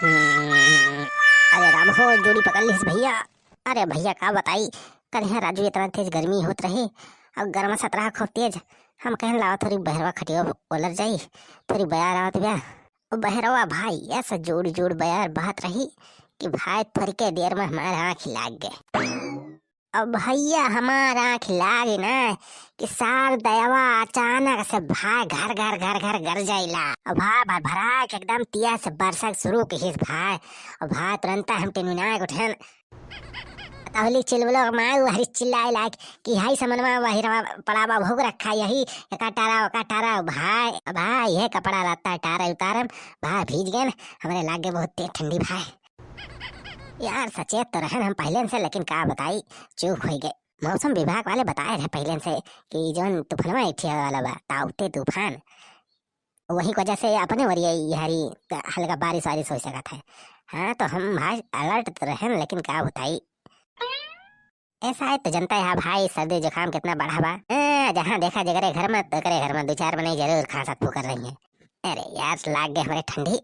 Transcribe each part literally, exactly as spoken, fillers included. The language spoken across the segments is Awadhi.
हम्म, अरे राम हो, जोड़ी पकड़ लिस भइया। अरे भइया, का बताई, कल यहाँ राजू इतना तेज गर्मी होत रहे, अउर गरमासत रहा खूब तेज। हम कहन लावा थोरी बहरवा खटिया ओलर जाई, थोरी बयार आवत बा। ओ बहरवा भाई, ऐसा जोड़ जोड़ बयार बहत रही कि भाई थोरी के देर में हमार आँख लाग गए। अब भइया हमार आँख लागे ना कि सार दयवा अचानक से भाई घर घर घर घर गरजाइला। अब भाई भरभरा के एकदम तिया से बरसक शुरू किहिस भाई। अब भाई तुरंत हम टिनमिना के उठेन। तहली चिलबलो माँ हरी चिल्लाए लाग कि हाय समनवा वही रवा पड़ावा भोग रखा यही एका टारा ओका टारा। भाई, भाई, ये कपड़ा लत्ता टारा उतारम, भाई भीज गए, हमरे लागे बहुत तेज ठंडी भाई। यार, सचेत तो रहन हम पहले से, लेकिन का बताई, चूक होइ गए। मौसम विभाग वाले बताए रहे पहले से कि जौन तूफानवा एक ठे वाला बा, ताउते तूफान, वही वजह से अपने वरिया हरी हल्का बारिश वारिश हो सकत है। हाँ, तो हम भाई अलर्ट तो रहन, लेकिन का बताई, ऐसा है तो जनता है भाई, सर्दी जुकाम कितना बढ़ा बा। हाँ, जहाँ देखा जेकरे घर में, तेकरे घर में दो चार मनई जरूर खांसत फूकर रही है। अरे यार, लाग गए हमरे ठंडी,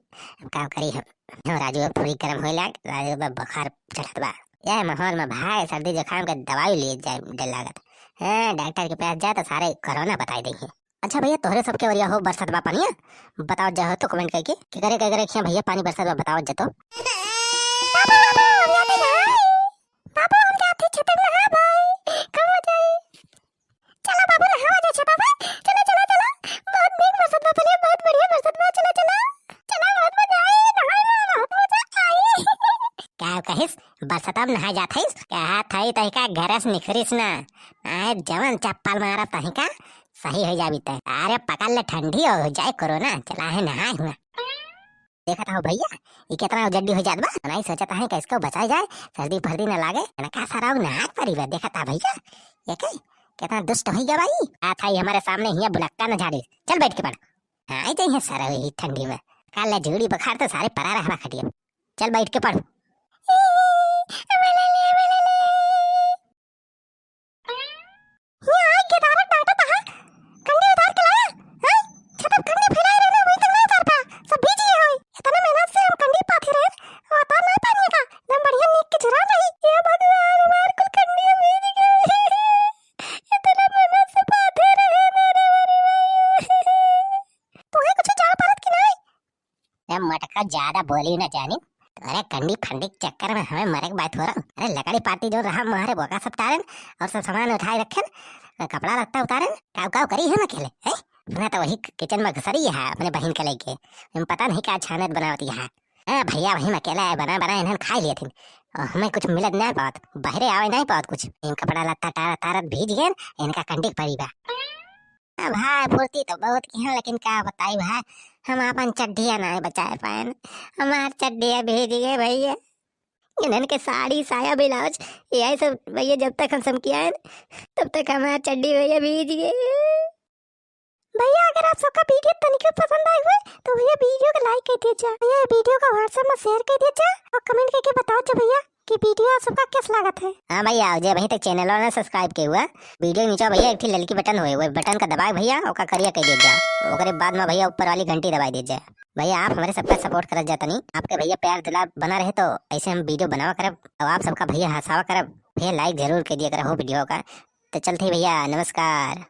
अब का करी हम। हम राजू अब थोड़ी गरम होए लाग, राजू अब बुखार चढ़त बा। यह माहौल में भाई सर्दी जुकाम के दवाई लिए जाए डर लागत। हाँ, डॉक्टर के पास जाए तो सारे कोरोना बताई देंगे। अच्छा भइया, तोहरे सबके ओरिया हो बरसत बा पानिया? बताओ जा हो तो कमेंट करके, केकरे केकरे खिया भइया पानी बरसत बा, बताओ जा तो। बाबू, बाबू, हम जाते नहाए। बाबू, हम जाते छतक नहा भाई, कब हो जाए? चला बाबू, नहावा जा छे बाबू, चला, चला, चला। बहुत नीक बरसत बा, बढ़िया, बहुत बढ़िया बरसत बा, चला, चला। चला, बहुत मजा आई, नहाए में बहुत मजा आई। का कहिस, बरसत में नहाए जात हइस? कहा थई तहिका घर से निकरिस ना, आए जवन चप्पल मारब तहिका सही हो जाबी तै। अरे पकड़ ले ठंडी हो जाए कोरोना, चला है नहाए हुआ। देखत हो भइया, ई केतना उजड्डी हो जात बा। नहीं सोचत है कि इसको बचाई जाए, सर्दी फर्दी न लागे, इनका सारा उ नहाए परी बा। देखत हो भइया, ये के केतना दुष्ट हो गया भाई। आ था ई हमारे सामने हिया बुलक्का न झाड़ी। चल बैठ के पढ़। हाँ, आई जाइए सारा वही ठंडी में। काल ला झूड़ी बुखार तो सारे परा रहवा खटिया। चल बैठ के पढ़। हियाँ आइ के दारा डाँटत हा, कंडी उतार के लाया, हैं? छतप कंडी फैलाए रहना, वही तक नहीं उतार पा, सब भीज गए होई। इतना मेहनत से हम कंडी पाथे रहे, वो उतार नहीं पानी का, एकदम बढ़िया नीक के झुरा रही। हे भगवान, हमार कुल कंडी भीज गए। इतना मेहनत से पाथे रहे ना रे, अरे भाई। तू है कुछ जान पारत कि नहीं? ए मटका, ज्यादा बोली ना जानी। अरे कंडी फंडी के चक्कर में हमें मरे के बात हो रहा। अरे लकड़ी पाती जो रहा मारे बोका सब टारेन और सब सामान उठाए रखेन, कपड़ा लत्ता उतारेन, काव काव करी हम अकेले, हैं? अपना तो वही किचन में घुसरी है अपने बहिन के लेके। हम पता नहीं का छानत बनावती है। हाँ भइया, वही में अकेला है, बना बना इन्हन खाई लिए थिन। और हमें कुछ मिलत नहीं पावत, बहरे आवे नहीं पावत कुछ। इन कपड़ा लत्ता तारत तारत भीज गए, इनका कंडी पड़ी बा। अब भाई, फुर्ती तो बहुत की है, लेकिन का बताई भाई, हम आपन चड्ढिया नाय बचाए पाएन। हमार चड्ढिया भीज गए भइया। इन्हन के साड़ी, साया, ब्लाउज, यही सब भइया जब तक हम समकियाएन, तब तक हमार चड्ढी भइया भीज गए। भइया, अगर आप सबका वीडियो तनिको पसंद आए हुए, तो भइया वीडियो को like कर दीजिए। भइया, वीडियो को WhatsApp में share कर दीजिए और comment करके बताओ जो भइया कि वीडियो आप सबका कैसा लागत है। हाँ भइया, जे अभी तक चैनल ना subscribe किए हुआ, वीडियो नीचे भइया एक ठे ललकी बटन होए, वो बटन का दबाए भइया, ओका करिया कर दे जा। ओकरे बाद में भइया ऊपर वाली घंटी दबाई दे जा। भइया, आप हमारे सबका support करत जातनी, आपके भइया प्यार दुलार बना रहे तो ऐसे हम वीडियो बनावा करब, और आप सबका भइया हंसावा करब। भइया like जरूर कर दिया करो वीडियो का। तो चलते भइया, नमस्कार।